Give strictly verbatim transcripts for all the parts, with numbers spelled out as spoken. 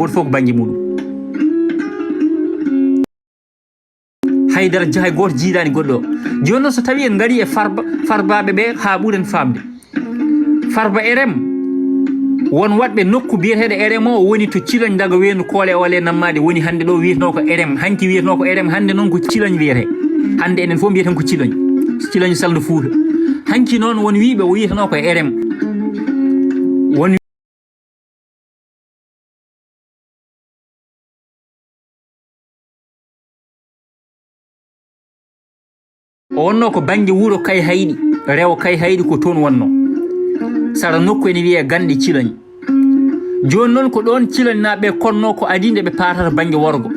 Gooto fof ko bannge muɗum. Haydara, hay gooto jiidaani goɗɗo o. Jooni noon, so tawii en ngarii e Farba, Farbaaɓe ɓe haa ɓuren faamde. Farba R M, won waɗɓe nokku biyeteeɗo R M o, o woni to Ciloñ, daga weendu Koole Oole Nammaade, woni hannde ɗo wiyetenoo ko R M, hanki wiyetenoo ko R M, hannde noon ko Ciloñ wiyetee. Hannde enen fof mbiyeten ko Ciloñ. Ciloñ Salndu Fuuta. Hanki noon won wiyɓe o wiyetenoo ko R M. Won O wonnoo ko bannge wuro Kayhayɗi, rewo Kayhayɗi ko toon wonnoo. Sara nokku ene wiyee Ganɗe Ciloñ. Jooni noon ko ɗoon Ciloñnaaɓe ɓe konnoo ko adii nde ɓe paatata bannge worgo.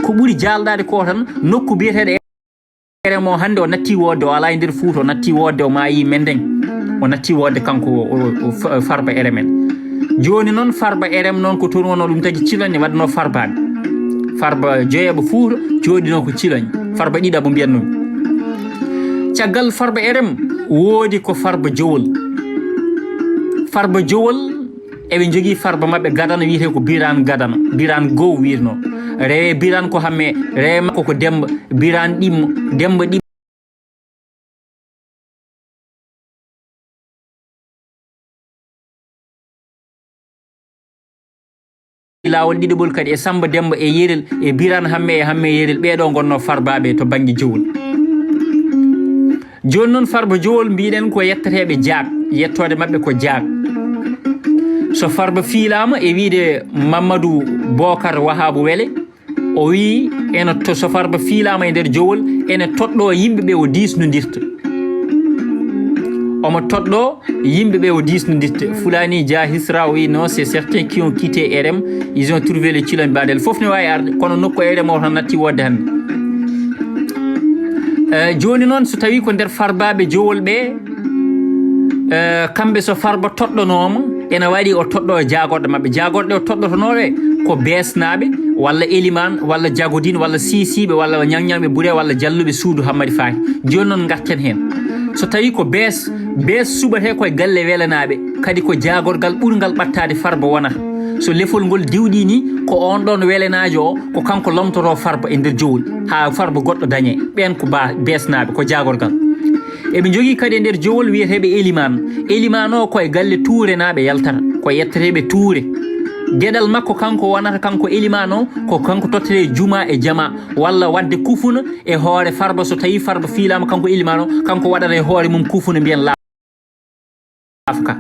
Ko ɓuri jaalɗaade ko tan, nokku biyeteeɗo R M o hannde o nattii woodde, o alaa e nder Fuuta, o nattii woodde, o maayii Mendeŋ. O nattii woodde kanko o, o, o Fa-, Farba R M en. Jooni noon Farba R M noon ko toon wonnoo, ɗum tagi Ciloñ ne waɗnoo Farbaaɓe. Farba joyeeɓo Fuuta jooɗinoo ko Ciloñ. Farba ɗiɗaɓo mbiyatnoo. Caggal Farba R M woodi ko Farba Jowol. Farba Jowol, eɓe njogii Farba maɓɓe gadano wiyetee ko Biraan Gadano, Biraan Gow wiyetnoo. Rewe Biraan ko Hamme, rewe makko ko Demba, Biraan Ɗimmo, Demba Ɗimmo. Laawol ɗiɗaɓol kadi e Samba Demba e Yerel, e Biraan Hamme e Hamme Yerel, ɓee ɗoo ngonnoo Farbaaɓe to bannge Jowol. Jooni noon Farba Jowol mbiɗen ko yetteteeɓe Jaak, yettoode maɓɓe ko Jaak. So Farba fiilaama e wiyde Mamadou Bokar Wahabu Wele, o wii ene to, so Farba fiilaama e nder Jowol, ene toɗɗoo yimɓe ɓe o diisnondirta. Omo toɗɗoo yimɓe ɓe o diisnondirta. Fulani Dia Hisra o wii non, c'est certains qui ont quitté R M, ils ont trouvé le Ciloñ Badel. Fof ne waawi arde, kono nokku R M o tan natti woodde hannde. Eh, jooni noon, so tawii ko nder Farbaaɓe Jowol ɓe, eh, kamɓe so Farba toɗɗonooma, ene waɗi o toɗɗo e jaagorɗe maɓɓe. Jaagorɗe o toɗɗotonooɓe ko Beesnaaɓe, walla Elimaan, walla Jagodin, walla Siisiiɓe, walla Ñaŋñaŋɓe Buree, walla Jalluɓe Suudu Hammadi Faati. Jooni noon ngarten heen. So tawii ko Bees, Bees suɓatee ko e galle Welanaaɓe, kadi ko jaagorgal ɓurngal ɓattaade Farba wonata. So lefol ngol diwɗii ni, ko oon ɗoon welanaajo o, ko kanko lomtotoo Farba e nder Jowol, haa Farba goɗɗo dañee. Ɓeen ko ba-, Beesnaaɓe, ko jaagorgal. Eɓe njogii kadi e nder Jowol wiyeteeɓe Elimaan. Elimaan o ko e galle Tuurenaaɓe yaltata, ko yetteteeɓe Tuure. Geɗal makko kanko wonata, kanko Elimaan o, ko kanko tottetee jumaa e jamaa, walla waɗde kufuna e hoore Farba, so tawii Farba fiilaama kanko Elimaan o, kanko waɗata e hoore mum kufuna mbiyen laa-, afka.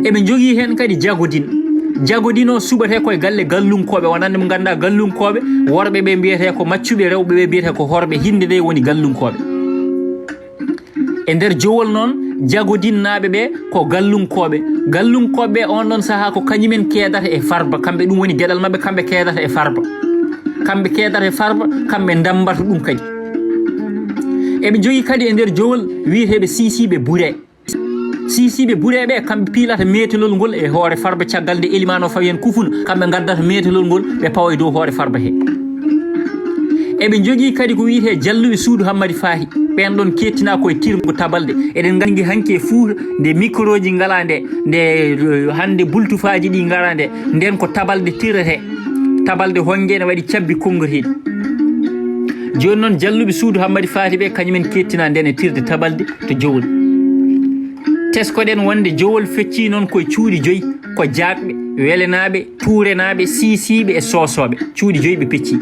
Eɓe njogii heen kadi Jagodin. Jagodin o suɓatee ko e galle Gallunkooɓe, wonande mo ngannduɗaa Gallunkooɓe, worɓe ɓe mbiyetee ko maccuɓe, rewɓe ɓe mbiyetee ko horɓe, hinnde nde woni Gallunkooɓe. E nder Jowol noon, Jagodinnaaɓe ɓe ko Gallunkooɓe. Gallunkooɓe ɓe oon ɗoon sahaa ko kañumen keedata e Farba, kamɓe ɗum woni geɗal maɓɓe, kamɓe keedata e Farba. Kamɓe keedata e Farba, kamɓe ndammbata ɗum kadi. Eɓe njogii kadi e nder Jowol wiyeteeɓe Siisiiɓe Buree. Siisiiɓe Buree ɓe, kamɓe piilata meetelol ngol e hoore Farba caggal nde Elimaan o fawi heen kufuna, kamɓe ngaddata meetelol ngol, ɓe pawa e dow hoore Farba he. Eɓe njogii kadi ko wiyetee Jalluɓe Suudu Hammadi Faati, ɓeen ɗoon keettinaa ko e tirngo tabalde. Eɗen nganndi hanki e Fuuta, nde mikrooji ngalaa nde, nde, eh, hannde bultufaaji ɗi ngalaa nde, ndeen ko tabalde tirretee. Tabalde honge ene waɗi cabbi konngoteeɗi. Jooni noon, Jalluɓe Suudu Hammadi Faati ɓe, kañumen keettinaa ndeen e tirde tabalde to Jowol. Teskoɗen wonde Jowol feccii noon ko e cuuɗi joyi, ko Jaakɓe, Welanaaɓe, Tuurenaaɓe, Siisiiɓe e Soosooɓe. Cuuɗi joyi ɓe peccii.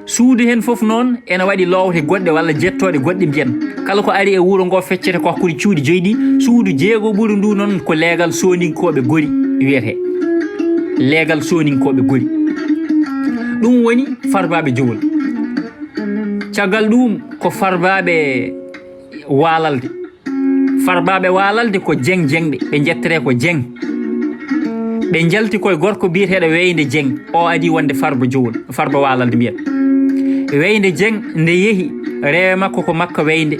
Suudu heen fof noon ene waɗi loowte goɗɗe walla jettooɗe goɗɗe mbiyen. Kala ko ari e wuro ngo feccete ko hakkunde cuuɗi joyi ɗi. Suudu jeego ɓuru ndu noon ko leegal Sooninkooɓe Gori wiyetee. Leegal Sooninkooɓe Gori. Ɗum woni Farbaaɓe Jowol. Caggal ɗum ko Farbaaɓe Waalalde. Farbaaɓe Waalalde ko Jeŋ Jeŋɓe, ɓe njetteree ko Jeŋ. Ɓe njalti koye gorko biyeteeɗo Weynde Jeŋ. O adii wonde Farba Jowol, Farba Waalalde mbiyen. Weynde Jeŋ nde yehi, rewe makko ko Makka Weynde.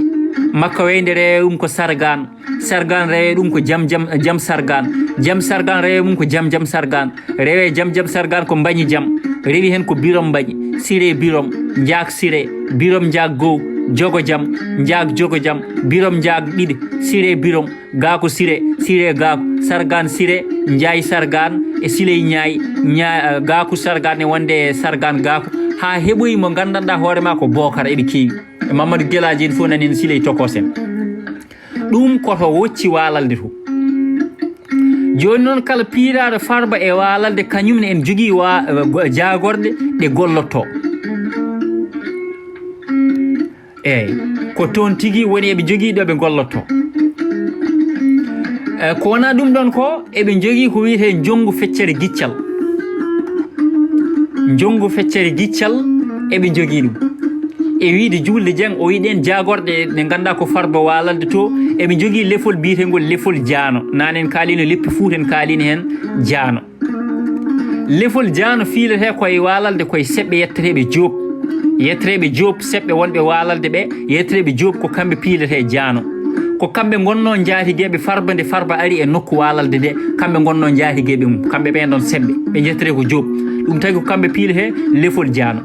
Makka Weynde rewe mum ko Sargaan. Sargaan rewe ɗum ko Jam Jam, Jam Sargaan. Jam Sargaan rewe mum ko Jam Jam Sargaan. Rewe Jam Jam Sargaan ko Mbañi Jam. Rewi heen ko Birom Mbañi, Siree Birom, Njaak Siree, Birom Njaak Gow, Jogo Jam, Njaak Jogo Jam, Birom Njaak ɗiɗi, Siree Birom, Gaako Siree, Siree Gaako, Sargaan Siree, Njaay Sargaan, e Siley Ñaay, Ña-, Gaaku Sargaan e wonde Sargaan Gaaku, haa heɓoyi mo nganndanɗaa hoore maa ko Bookar, eɓe keewi. E Mamadou Gelaaji en fof nani en Siley Tokos en. Ɗum ko to wocci waalalde to. Jooni noon, kala piilaaɗo Farba e waalalde, kañum ne en jogii wa-, go-, jaagorɗe ɗe gollotoo. Eey, ko toon tigi woni eɓe njogii ɗo ɓe ngollotoo. Eh, ko wonaa ɗum ɗoon ko, eɓe njogii ko wiyetee njonngu feccere giccal. Njonngu feccere giccal, eɓe njogii ɗum. E wiyde Juulde Jeŋ, o wiyi ɗeen jaagorɗe ɗe ngannduɗaa ko Farba waalalde to, eɓe njogii lefol biyeteengol lefol jaano. Naane en kaaliino leppi Fuuta, en kaaliino heen jaano. Lefol jaano fiiletee ko e waalalde, ko e seɓɓe yetteteeɓe Joob. Yetteteeɓe Joob, seɓɓe wonɓe waalalde ɓe, yetteteeɓe Joob ko kamɓe piiletee jaano. Ko kamɓe ngonnoo njaatigeeɓe Farba nde Farba ari e nokku waalalde nde, kamɓe ngonnoo njaatigeeɓe mum, kamɓe ɓeen ɗoon seɓɓe, ɓe njettetee ko Joob. Ɗum tagi ko kamɓe piiletee lefol jaano.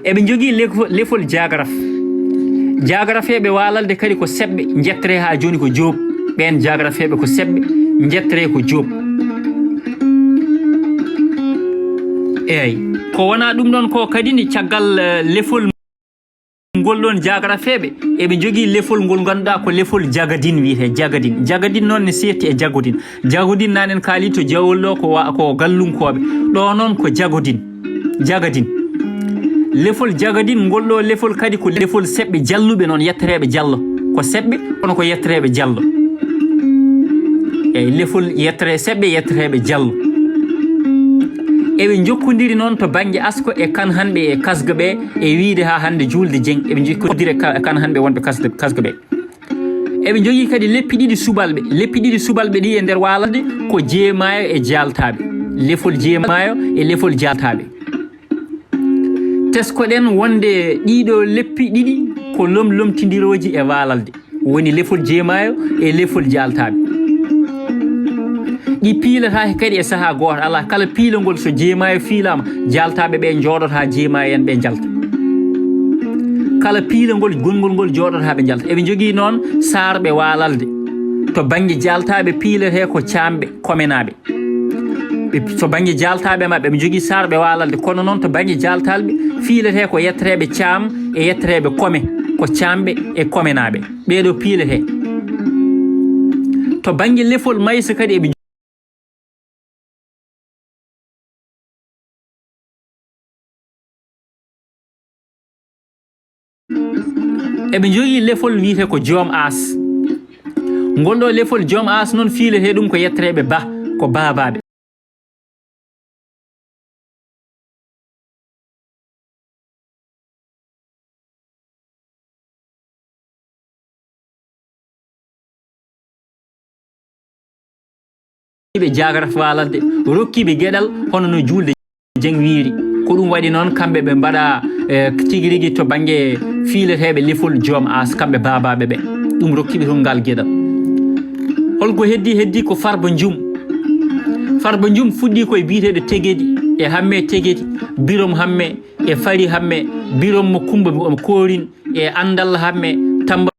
Eɓe njogii lefo-, lefol jaagaraf. Jaagarafeeɓe waalalde kadi ko seɓɓe njettetee haa jooni ko Joob. Ɓeen jaagarafeeɓe ko seɓɓe njettetee ko Joob. Eey, ko wonaa ɗum ɗoon ko kadi ne caggal, eh, lefol ngol ɗoon jaagarafeeɓe, eɓe njogii lefol ngol ngannduɗaa ko lefol jagadin wiyetee, jagadin. Jagadin noon ne seetti e jagodin. Jagodin naane en kaalii to Jawol ɗo ko wa-, ko Gallunkooɓe. Ɗo noon ko jagodin. Jagadin. Lefol jagadin ngol ɗo lefol kadi ko lefol seɓɓe jalluɓe noon, yetteteeɓe jallo. Ko seɓɓe, kono ko yetteteeɓe jallo. Eey, lefol yettere seɓɓe, yetteteeɓe jallo. Eɓe njokkondiri noon to bannge Asko e Kanhanɓe e Kasga ɓe, e wiyde haa hannde Juulde Jeŋ. Eɓe njokkondiri e Ka-, Kanhanɓe wonɓe Kasga, Kasga ɓe. Eɓe njogii kadi leppi ɗiɗi subalɓe. Leppi ɗiɗi subalɓe ɗi e nder waalalde ko Jeemaayo e Jaaltaaɓe. Lefol Jeemaayo e lefol Jaaltaaɓe. Teskoɗen wonde ɗiɗo leppi ɗiɗi ko lomlomtindirooji e waalalde. Woni lefol Jeemaayo e lefol Jaaltaaɓe. Ɗi piilataake kadi e sahaa gooto alaa. Kala piilangol so Jeemaayo fiilaama, Jaaltaaɓe ɓe njooɗoto haa Jeemaayo en ɓe njalta. Kala piilangol, gonngol ngol jooɗoto haa ɓe njalta. Eɓe njogii noon saarɓe waalalde. To bannge Jaaltaaɓe piiletee ko Caamɓe, Komenaaɓe. Ɓe, to bannge Jaaltaaɓe maɓɓe, ɓe njogii saarɓe waalalde. Kono noon to bannge Jaaltaaɓe fiiletee ko yetteteeɓe Caam e yetteteeɓe Kome, ko Caamɓe e Komenaaɓe. Ɓee ɗo piiletee. To bannge lefol Maysa kadi eɓe Eɓe njogii lefol wiyetee ko Joom Aas. Ngol ɗo lefol Joom Aas noon fiiletee ɗum ko yetteteeɓe Bah, ko Baabaaɓe. Ɓe jaagaraf waalalde, rokkiiɓe geɗal hono no Juulde Jeŋ wiiri. Ko ɗum waɗi noon kamɓe ɓe mbaɗa, eh, tigi rigi to bannge fiileteeɓe lefol Joom Aas, kamɓe baabaaɓe ɓe. Ɗum rokkiiɓe toon ngal geɗal. Holko heddi? Heddi ko Farba Njum. Farba Njum fuɗɗii ko e biyeteeɗo Tegedi, e Hamme Tegedi, Birom Hamme, e Fari Hamme, Birom mo Kumba mo Koorin, e Andal Hamme, Tamba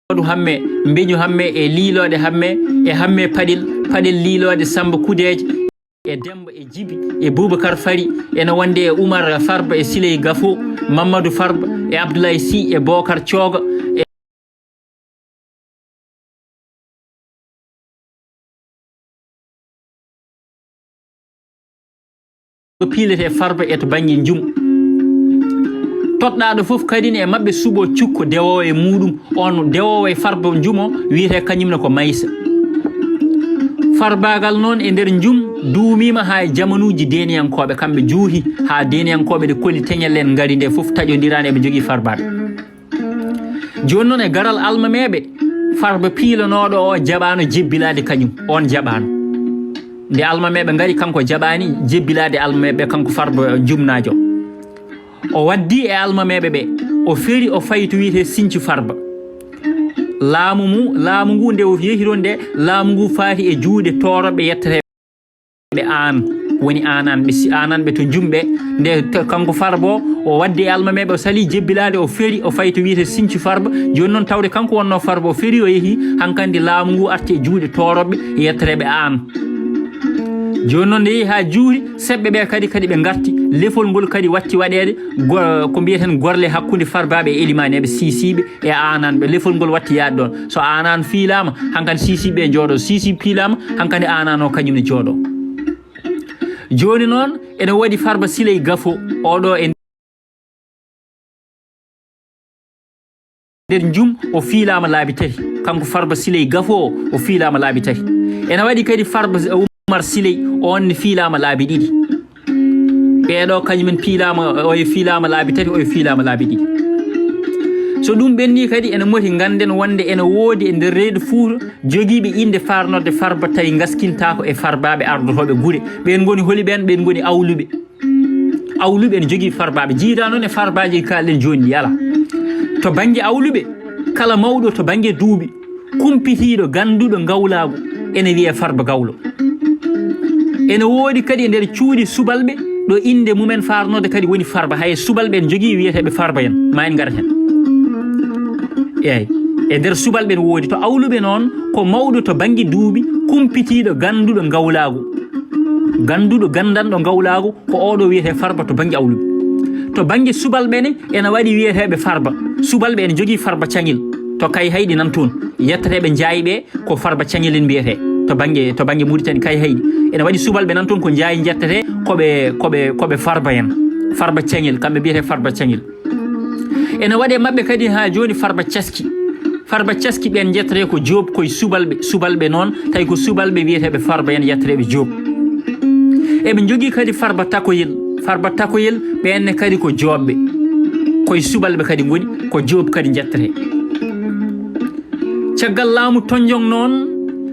Madu Hamme, Mbeñu Hamme, e Liilooɗe Hamme, e Hamme Paɗel, Paɗel Liilooɗe Samba Kudeeje, e Demba, e Jibi, e Bubakar Fari, ene wonde e Umar Farba, e Siley Gafo, Mammadu Farba, e Abdoulaye Sy, e Bokar Cooga, e ɗo piiletee Farba e to bannge Njum. Toɗɗaaɗo fof kadi ne e maɓɓe suɓo cukko dewoowo e muuɗum. On dewoowo e Farba Njum o wiyetee kañum ne ko Maysa. Farbaagal noon e nder Njum duumiima haa e jamanuuji deeniyankooɓe, kamɓe juuti haa deeniyankooɓe ɗe koli teñel en ngari nde fof taƴondiraani eɓe njogii Farbaaɓe. Jooni noon e garal almameeɓe, Farba piilanooɗo o jaɓaano jebbilaade kañum, oon jaɓaano. Nde almameeɓe ngari, kanko jaɓaani jebbilaade almameeɓe, kanko Farba Njumnaajo. O waddii e almameeɓe ɓe, o feri, o fayi to wiyetee Sincu Farba. Laamu mu, laamu ngu nde o yehi toon nde, laamu ngu faati e juuɗe tooroɓe yetteteeɓe. Ɓe aan, woni aananɓe, si aananɓe to Njumɓe, nde to, kanko Farba o, o waddi e almameeɓe, o salii jebbilaade, o feri, o fayi to wiyetee Sincu Farba. Jooni noon tawde kanko wonnoo Farba, o feri, o yehi, hankandi laamu ngu arti e juuɗe tooroɓe yetteteeɓe aan. Jooni noon nde yehi haa juuri, seɓɓe ɓe kadi, kadi ɓe ngarti. Lefol ngol kadi watti waɗeede, go-, ko mbiyeten gorle hakkunde farbaaɓe e elimaneeɓe, siisiiɓe e aananɓe. Lefol ngol watti yaade ɗoon. So aanan fiilaama, hankadi siisiiɓe njooɗo. Siisiiɓe piilaama, hankadi aanan o kañum ne jooɗo. Jooni noon, ene woodi Farba Siley Gafo, oɗo e nder Njum, o fiilaama laabi tati. Kanko Farba Siley Gafo o, o fiilaama laabi tati. Ene waɗi kadi Farba Umar Siley, oon ne fiilaama laabi ɗiɗi. Ɓeeɗo kañumen piilaama, oye fiilaama laabi tati, oye fiilaama laabi ɗiɗi. So ɗum ɓenni kadi, ene moti ngannden wonde ene woodi e nder reedu Fuuta jogiiɓe innde faarnorde Farba, tawi ngaskintaako e farbaaɓe ardotooɓe gure. Ɓeen ngoni holi ɓeen? Ɓeen ngoni awluɓe. Awluɓe ene jogii farbaaɓe. Jiidaa noon e farbaaji kaalen jooni ɗi alaa. To bannge awluɓe, kala mawɗo to bannge duuɓi, kumpitiiɗo, gannduɗo ngawlaagu, ene wiyee Farba Gawlo. Ene woodi kadi e nder cuuɗi subalɓe ɗo innde mumen faarnoode kadi woni Farba. Hay e subalɓe ene jogii wiyeteeɓe Farba en. Ma en ngar heen. Eey. E nder subalɓe ene woodi. To awluɓe noon, ko mawɗo to bannge duuɓi, kumpitiiɗo, gannduɗo ngawlaagu. Gannduɗo, ganndanɗo ngawlaagu, ko oɗo wiyetee Farba to bannge awluɓe. To bannge subalɓe ne, ene waɗi wiyeteeɓe Farba. Subalɓe ene jogii Farba Cañel. To Kayhayɗi nan toon. Yetteteeɓe Njaay ɓe, ko Farba Cañel en mbiyetee. To bannge, to bannge Muritani Kayhayɗi. Ene waɗi subalɓe nan toon ko Njaay njettetee, ko ɓe, ko ɓe, ko ɓe Farba en. Farba Cañel, kamɓe mbiyetee Farba Cañel. Ene waɗe maɓɓe kadi haa jooni Farba Caski. Farba Caski ɓeen njettetee ko Joob, koye subalɓe, subalɓe noon, tawi ko subalɓe wiyeteeɓe Farba en yetteteeɓe Joob. Eɓe njogii kadi Farba Takoyel. Farba Takoyel, ɓeen ne kadi ko Joobɓe. Koye subalɓe kadi ngoni, ko Joob kadi njettetee. Caggal laamu Tonjong noon,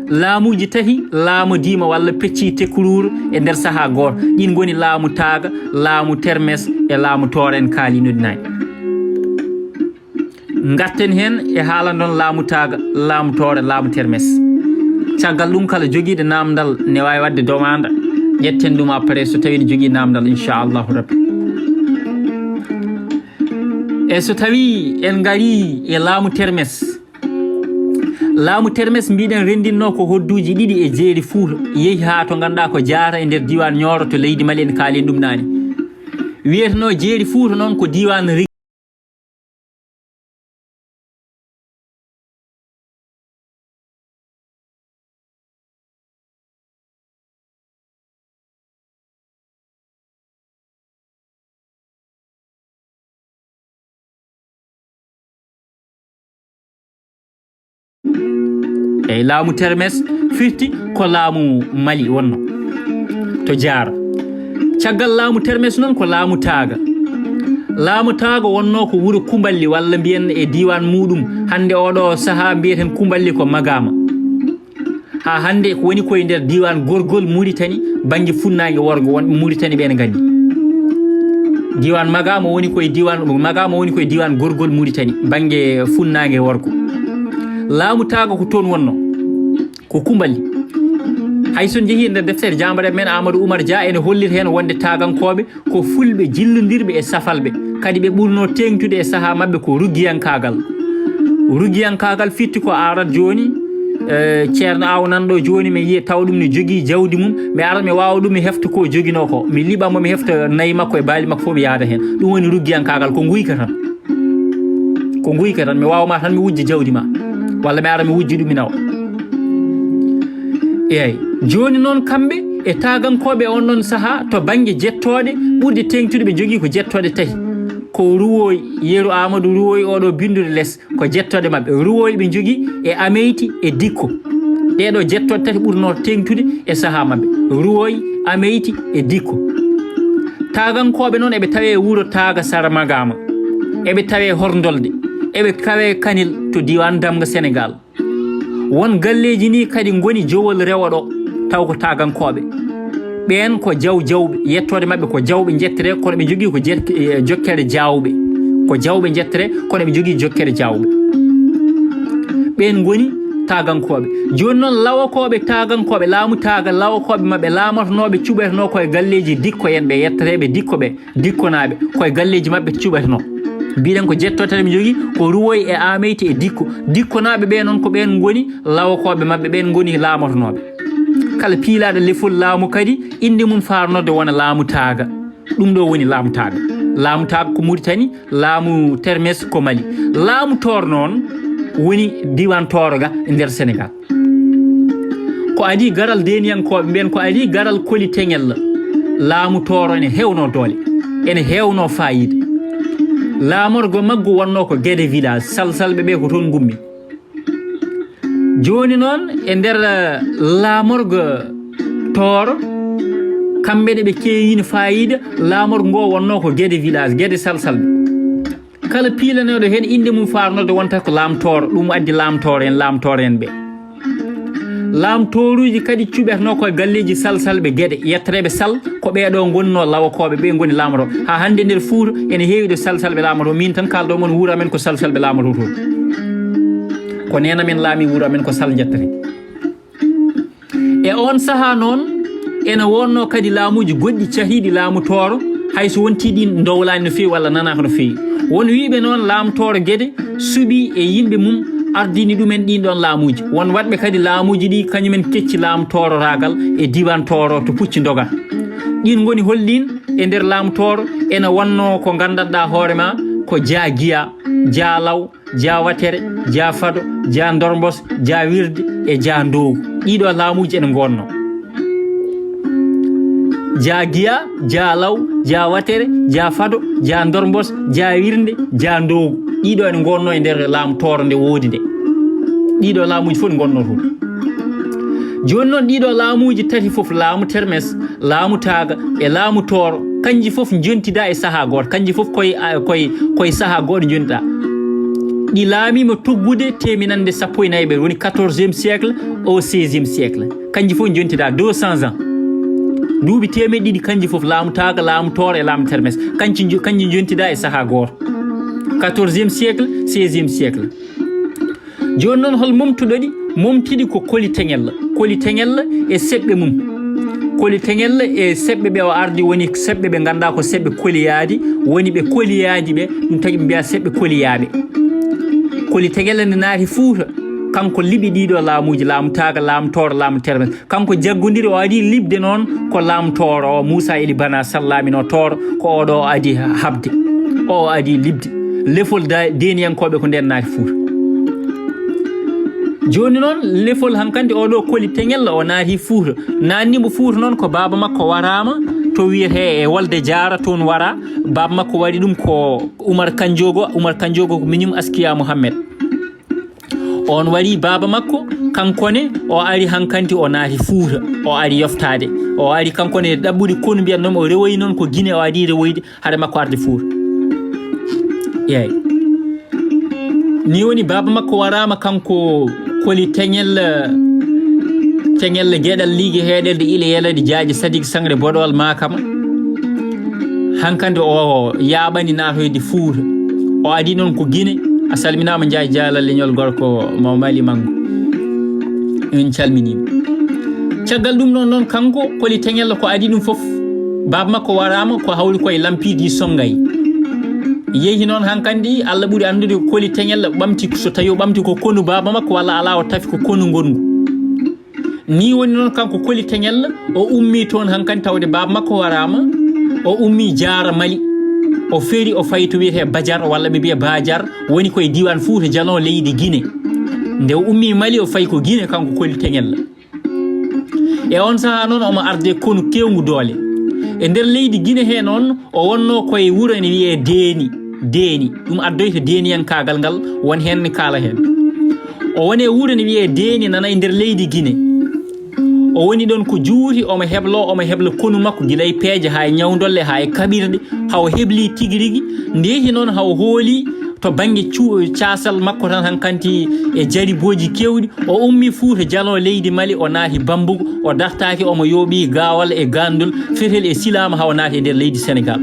laamuuji tati laamodiima walla peccii Tekruur e nder sahaa gooto. Ɗiin ngoni laamu Taaga, laamu Termes e laamu Tooro en kaaliino ɗi nayi. Ngarten heen e haalana ɗon laamu Taaga, laamu Tooro, laamu Termes. Caggal ɗum, kala jogiiɗo naamndal ne waawi waɗde domaanda, ƴetten ɗum après so tawii ne jogii naamndal, inchallahu rabbi. E so tawii en ngarii e laamu Termes, laamu Termes, mbiɗen, renndinno ko hodduuji ɗiɗi e jeeri Fuuta, yehi haa to ngannduɗaa ko Jaara e nder diiwaan Ñooro to leydi Mali, en kaalii ɗum naane. Wiyeteno jeeri Fuuta noon ko diiwaan Ri-, Eyi, laamu Termes firti ko laamu Mali wonno to Jaara. Caggal laamu Termes noon ko laamu Taaga. Laamu Taaga wonno ko wuro Kumballi, walla mbiyen e diiwaan muuɗum hannde oɗo sahaa mbiyeten Kumballi ko Magaama. Haa hannde ko woni koye nder diiwaan gorgol Muritani, bannge funnaange worgo, wonɓe Muritani ɓe ne nganndi. Diiwaan Magaama woni koye diiwaan, Magaama woni koye diiwaan gorgol Muritani, bannge funnaange worgo. Laamu Taaga ko toon wonno, ko Kumballi. Hay so en njehii e nder deftere jaambareeɓe men Amadou Oumar Dia, ene hollita heen wonde Taagankooɓe ko fulɓe jillondirɓe e safalɓe, kadi ɓe ɓurnoo teeŋtude e sahaa maɓɓe ko ruggiyankaagal. Ruggiyankaagal firti ko arat jooni, eh, ceerno Aw nan ɗo jooni, mi yiya tawa ɗum ne jogii jawdi mum, mi ara mi waawa ɗum, mi hefta ko joginoo ko, mi liɓa mo, mi hefta nayi makko e baali makko fof, mi yaada heen. Ɗum woni ruggiyankaagal, ko nguyka tan. Ko nguyka tan, mi waawa ma tan mi wujja jawdi ma, walla mi ara mi wujja ɗum mi nawa. Eey, jooni noon kamɓe e taagankooɓe on ɗon sahaa to bannge jettooɗe ɓurɗe teeŋtude ɓe njogii ko jettooɗe tati. Ko Ruwooy, Yeru Aamadu Ruwooy oɗo binndude les, ko jettooɗe maɓɓe. Ruwooy ɓe njogii e Ameyti e Dikko. Ɗee ɗoo jettooɗe tati ɓurnoo teeŋtude e sahaa maɓɓe. Ruwooy, Ameyti e Dikko. Taagankooɓe noon eɓe tawee e wuro Taaga Sara Magaama. Eɓe tawee Horndolde. Eɓe tawee Kanel to diiwaan Damga Senegaal. Won galleeji nii kadi ngoni Jowol rewo ɗo, taw ko taagankooɓe. Ɓeen ko jaw jawɓe, yettoode maɓɓe ko jawɓe njettere, kono ɓe njogii ko jet-, eh, jokkere jaawɓe. Ko jawɓe njettere, kono ɓe njogii jokkere jaawɓe. Ɓeen ngoni taagankooɓe. Jooni noon, lawokooɓe taagankooɓe, laamu taaga, lawokooɓe maɓɓe, laamotonooɓe, cuɓetenoo ko e galleeji Dikko en, ɓe yetteteeɓe Dikko ɓe. Dikkonaaɓe, koye galleeji maɓɓe cuɓatenoo. Mbiɗen ko jettooje tati ɓe njogii, ko Ruwoy e Aameyti e Dikko. Dikkonaaɓe ɓee noon, ko ɓeen ngoni lawokooɓe maɓɓe, ɓeen ngoni laamotonooɓe. Kala piilaaɗo lefol laamu kadi, innde mum faarnorde wona laamu taaga. Ɗum ɗo woni laamu taaga. Laamu taaga ko Muritani, laamu termes ko Mali. Laamu toor noon woni diiwaan tooro ga e nder Senegaal. Ko adii garal deeniyankooɓe ɓeen, ko adii garal Koli Teŋel. Laamu tooro ene heewnoo doole, ene heewnoo faayiida. Laamorgo maggu wonnoo ko Gede village, Salsalɓe ɓe ko toon ngummi. Jooni noon, e nder, eh, laamorgo Tooro, kamɓe ne ɓe keewiino faayiida, laamorgo ngo wonnoo ko Gede village, Gede Salsalɓe. Kala piilanooɗo heen, innde mum faarnorde wonta ko Laam Tooro, ɗum addi Laam Tooro en, Laam Tooro en ɓe. Laam Tooruuji kadi cuɓetenoo ko e galleeji Salsalɓe Gede, yettereeɓe Sal, ko ɓee ɗo ngonnoo lawakooɓe, ɓe ngoni laamoroo. Haa hannde nder Fuuta, ene heewi ɗo Salsalɓe laamoroo. Miin tan kaalɗo mon, wuro amen ko Salsalɓe laamoroo toon. Ko neene amen laamii wuro amen ko Sal Njettere. E oon sahaa noon, ene wonnoo kadi laamuuji goɗɗi cahiiɗi laamu Tooro, hay so wontii ɗiin ndowlaani no feewi walla nanaaka no feewi. Won wiyɓe noon laamu Tooro Gede suɓii e yimɓe mum ardini ɗumen ɗiin ɗoon laamuuji. Won waɗɓe kadi laamuuji ɗi kañumen kecci laamu Tooro Raagal e diiwaan Tooro to Pucci Ndoga. Ɗiin ngoni holliin e nder laamu Tooro ene wonnoo ko nganndanɗaa hoore maa ko Jaagiya, Jaalaw, Jaawatere, Jaafado, Jaandormbos, Jaawirde e Jaandoogu. Ɗiiɗo laamuuji ene ngonnoo. Jaagiya, Jaalaw, Jaawatere, Jaafado, Jaandormbos, Jaawirde, Jaandoogu. Ɗiiɗo ene ngonnoo e nder laamu Tooro nde woodi nde. Ɗiiɗo laamuuji fof ne ngonnoo toon. Jooni noon, ɗiiɗo laamuuji tati fof, laamu Termes, laamu Taaga e laamu Tooro, kanji fof njontidaa e sahaa gooto. Kanji fof koye, a, koye, koye sahaa gooto njontidaa. Ɗi laamiima tuggude teeminannde sappo e nayi ɓe, woni quatorzième siècle au seizième siècle. Kanji fof njontidaa deux cents ans. Duuɓi teemeɗe ɗiɗi kanji fof, laamu Taaga, laamu Tooro e laamu Termes. Kanji njo-, kanji njontidaa e sahaa gooto. Quatorzième siècle, seizième siècle. Jooni noon, hol momtuɗo ɗi? Momtiɗi ko Koli Teŋel. Koli Teŋel e seɓɓe mum. Koli Teŋel e seɓɓe ɓe o ardi woni seɓɓe ɓe nganndaa ko seɓɓe koliyaadi, woni ɓe koliyaadi ɓe, ɗum tagi ɓe mbiya seɓɓe koliyaaɓe. Koli Teŋel ne naati Fuuta, kanko liɓi ɗiiɗo laamuuji, laamu Taaga, laamu Tooro, laamu Termes. Kanko jaggondiri o adii liɓde noon ko laamu Tooro o, Muusa Eli Bana Sal laaminoo Tooro, ko oɗo o adii haɓde. O, o adii liɓde. Lefol da-, deeniyankooɓe ko ndeen naati Fuuta. Jooni noon, lefol hankandi oɗo Koli Teŋel o naati Fuuta. Naatni mo Fuuta noon ko baaba makko waraama to wiyetee e Wolde Jaara, toon wara. Baaba makko waɗi ɗum ko Umar Kanjoogo, Umar Kanjoogo ko miñum Askiya Muhammed. On wari baaba makko, kanko ne, o ari hankanti o naati Fuuta, o ari yoftaade. O ari kanko ne ɗaɓɓude konu mbiyan noon o rewoyi noon ko Gine o ari rewoyde, hade makko arde Fuuta. Yeey. Ni woni baaba makko waraama kanko Koli Teŋel, Teŋel Geɗal Liige Heeɗelde Ile Yelade Jaaƴe Sadik Sangre Boɗowal Maakama. Hankadi o yaaɓani naatoyde Fuuta. O adi noon ko Gine. A salminaama Njaay Jaala leñol gorko mo Mali Mango. En calminiima. Caggal ɗum noon, noon kanko Koli Teŋel ko adi ɗum fof. Baaba makko waraama ko hawri koye Lampidi Songay. Yehi noon hankandi Allah ɓuri anndude Koli Teŋel ɓamti so tawi o ɓamti ko konu baaba makko walla alaa o tafi ko konu ngongu. Ni woni noon kanko Koli Teŋel o ummii toon hankadi tawde baaba makko waraama. O ummii Jaara Mali. O feeri o fayi to wiyetee Bajar walla ɓe mbiya Bajar woni koye diiwaan Fuuta Jalon leydi Gine. Nde o ummii Mali o fayi ko Gine kanko Koli Teŋel. E oon sahaa noon omo arde konu keewngu doole. E nder leydi Gine hee noon o wonnoo koye wuro ene wiyee Deeni. Deeni. Ɗum addoyta deeniyankaagal ngal won heen ne kaala heen. O woni e wuro ne wiyee Deeni nana e nder leydi Gine. O woni ɗoon ko juuti, omo hebloo, omo hebla konu makko gila e peeje haa e ñawdolle, haa e kaɓirɗe, haa o heblii tigi rigi. Ndeeti noon haa o hoolii to bannge cu-, caasal makko tan hankanti e jaribooji keewɗi. O ummii Fuuta Jalon leydi Mali, o naati Bambugu, o dartaaki, omo yooɓii Gaawal e Gandul, fetel e Silaama haa o naati e nder leydi Senegaal.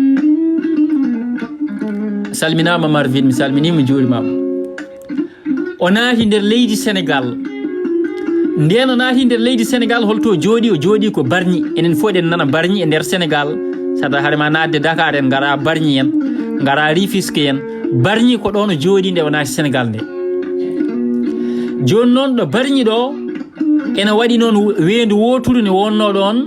Salminaama Marvin, mi salminiima, mi juurimaama. O naati nder leydi Senegaal. Ndeen o naati nder leydi Senegaal, holto o jooɗii? O jooɗii ko Bargny. Enen fof eɗen nana Bargny e nder Senegaal. Saɗa hade ma naatde Dakar, en ngara Bargny en, ngara Rufisque en. Bargny ko ɗoon o jooɗii nde o naati Senegaal nde. Jooni noon ɗo Bargny ɗo, Ene waɗi noon weendu wooturu ne wonnoo ɗoon,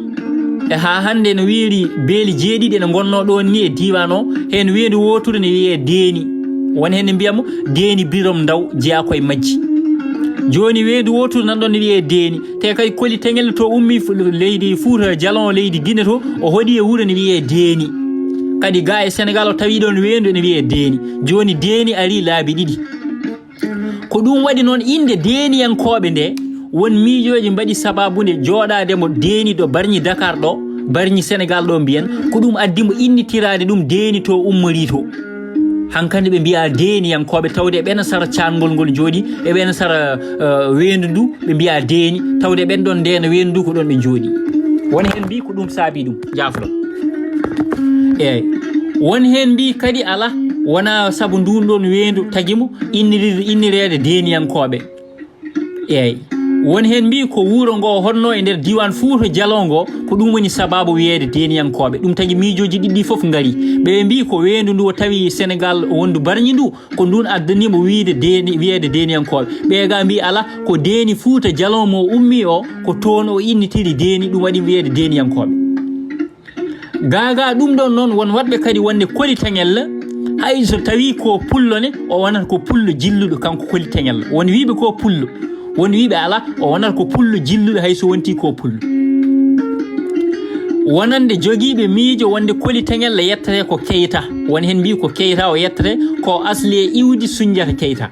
e haa hannde no wiiri beeli jeeɗiɗi ene ngonnoo ɗoon ni e diiwaan o. Heen weendu wooturu ne wiyee Deeni. Won heen ne mbiya mo Deeni Birom Ndaw jeyaa koye majji. Jooni weendu wooturu nan ɗoon ne wiyee Deeni. Te kay Koli Teŋel to ummi fu-, leydi Fuuta Jalon, leydi Gine to, o hoɗi e wuro ne wiyee Deeni. Kadi gaa e Senegal o tawi ɗoon weendu ene wiyee Deeni. Jooni Deeni arii laabi ɗiɗi. Ko ɗum waɗi noon innde Deeniyankooɓe nde, won miijooji mbaɗi sabaabu nde jooɗaade mo Deeni ɗo Barñi Dakar ɗo, Barñi Senegal ɗo mbiyen, ko ɗum addi mo innitiraade ɗum Deeni to ummorii to. Hankandi ɓe mbiya Deeniyankooɓe, tawde e ɓen sara caangol ngol jooɗi, e ɓen sara, eh, weendu ndu, ɓe mbiya Deeni, tawde ɓen ɗon ndeen weendu ndu ko ɗon ɓe jooɗi. Won heen mbii ko ɗum saabi ɗum, jaafo. Eey. Won heen mbii kadi alaa, wonaa sabu nduun ɗoon weendu tagi mo innirde, innireede Deeniyankooɓe. Eey. Won heen mbii ko wuro ngo honnoo e nder diiwaan Fuuta Jaloo ngo, ko ɗum woni sabaabu wiyeede Deeniyankooɓe. Ɗum tagi miijooji ɗiɗi ɗi fof ngarii. Ɓe mbii ko weendu ndu o tawi Senegal wondu Barñi ndu, ko ndun addani mo wiyde Deeni, wiyeede Deeniyankooɓe. Ɓee gaa mbii alaa, ko Deeni Fuuta Jaloo mo ummi o, ko toon o innitiri Deeni, ɗum waɗi wiyeede Deeniyankooɓe. Gaa gaa ɗum ɗon noon, won waɗɓe kadi wonde Koli Teŋel, hay so tawii ko pullo ne, o wonata ko pullo jilluɗo kanko Koli Teŋel. Won wiiɓe ko pullo, won wiiɓe alaa, o wonata ko pullo jilluɗo hay so wontii ko pullo. Wonande jogiiɓe miijo wonde Koli Teŋel yettetee ko Keyta. Won heen mbii ko Keyta o yettetee, ko asli e iwdi Suñnjata Keyta.